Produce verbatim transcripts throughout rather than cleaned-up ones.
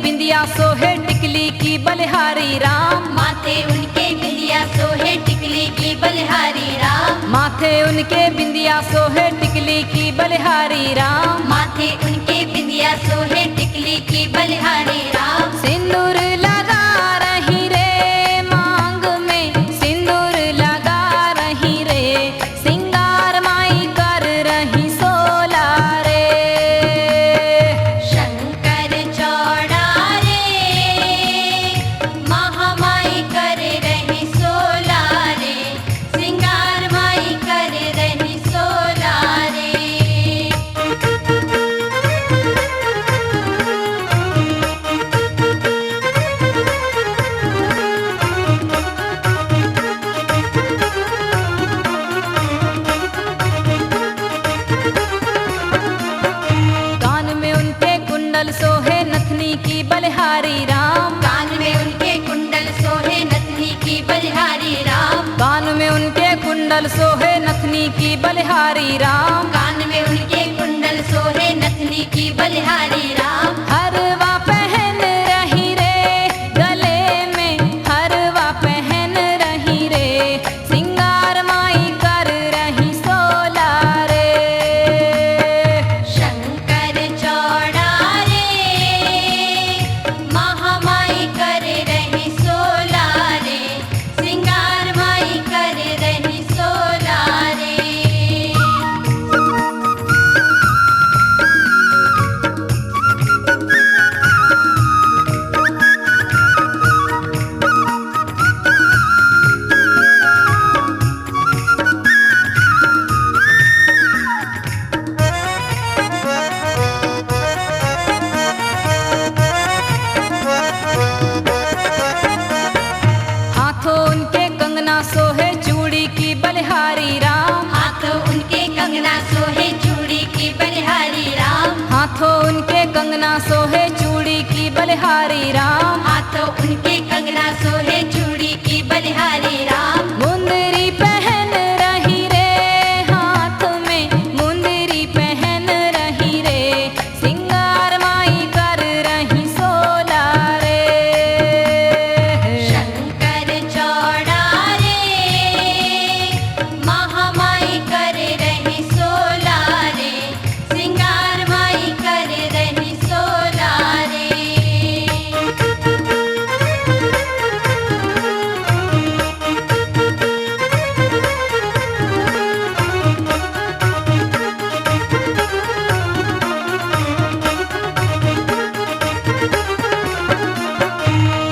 बिंदिया सोहे टिकली की बलिहारी राम। माथे उनके बिंदिया सोहे टिकली की बलिहारी राम। माथे उनके बिंदिया सोहे टिकली की बलिहारी राम। माथे उनके बिंदिया सोहे टिकली की बलिहारी राम। सिंदूर लगा रही रे मांग में, सिंदूर लगा रही रे, सिंगार माई कर रही सोला रे। शंकर चौड़ा रे, महामाई कर रही सोला रे, सिंगार माई कर रही सोला रे। कान में उनके कुंडल सोहे नथनी की बलिहारी राम। कान में उनके कुंडल सोहे नथनी की बलिहारी राम। कान में उनके कुंडल सोहे नथनी की बलिहारी राम। कान में उनके कुंडल सोहे नथनी की बलिहारी राम। हरवा पहन रही रे गले में, हरवा पहन रही रे, सिंगार माई कर रही सोला रे। शंकर चौड़ा रे, महामाई कर रही सोला रे, सिंगार माई कर रही सोला रे। हाथों उनके कंगना सोहे चूड़ी की बलिहारी राम। हाथों उनके कंगना सोहे चूड़ी की बलिहारी राम। हाथों उनके कंगना सोहे चूड़ी की बलिहारी राम। हाथों उनके कंगना सोहे चूड़ी की बलिहारी राम। मुंदरी पहन रही रे हाथ में, मुंदरी पहन रही रे, सिंगार माई कर रही सोला रे। शंकर चौड़ा रे, महामाई कर रही सोला रे, सिंगार माई कर रही सोला रे।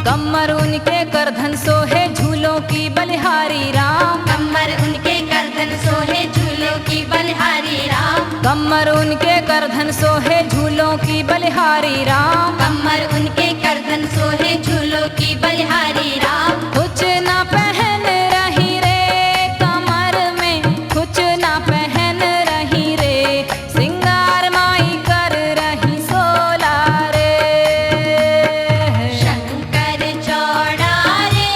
कमर उनके करधन सोहे झूलों की बलिहारी राम। कमर उनके करधन सोहे झूलों की बलिहारी राम। कमर उनके करधन सोहे झूलों की बलिहारी राम। कमर उनके करधन सोहे झूलों की बलिहारी राम। कुछ ना पहन रही रे कमर में, कुछ ना पहन रही रे, सिंगार माई कर रही सोला रे। शंकर चौड़ा रे,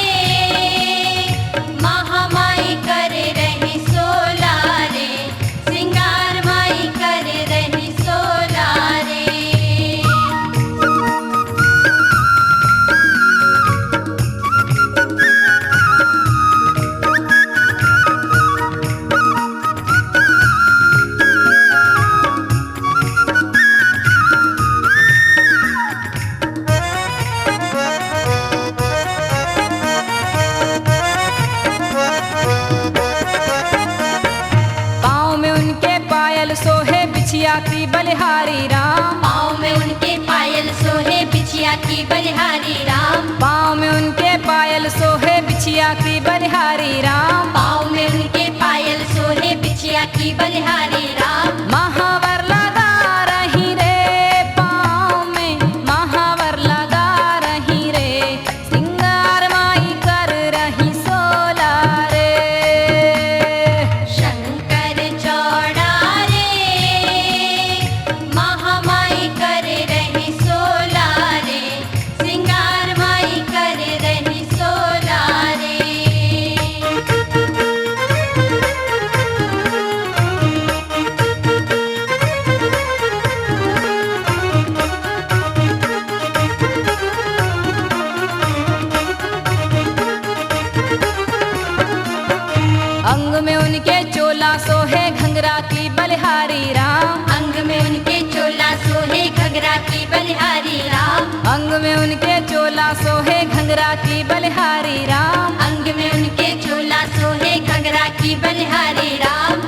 महामाई कर रही सोला रे, सिंगार माई कर रही सोला रे। पाँव में उनके पायल सोहे बिछिया की बलिहारी राम। पाँव में उनके पायल सोहे बिछिया की बलिहारी राम। पाँव में उनके पायल सोहे बिछिया की बलिहारी राम। पाँव में उनके पायल सोहे बिछिया की बलिहारी राम। महावर लगा रही रे पाँव में, महावर लगा रही रे, सिंगार माई कर रही सोला रे। शंकर चौड़ा रे, महामाई कर रही सोला रे, सिंगार माई कर रही सोला रे। बलिहारी राम। अंग में उनके चोला सोहे घगरा की बलिहारी राम। अंग में उनके चोला सोहे घगरा की बलिहारी राम। अंग में उनके चोला सोहे घगरा की बलिहारी राम।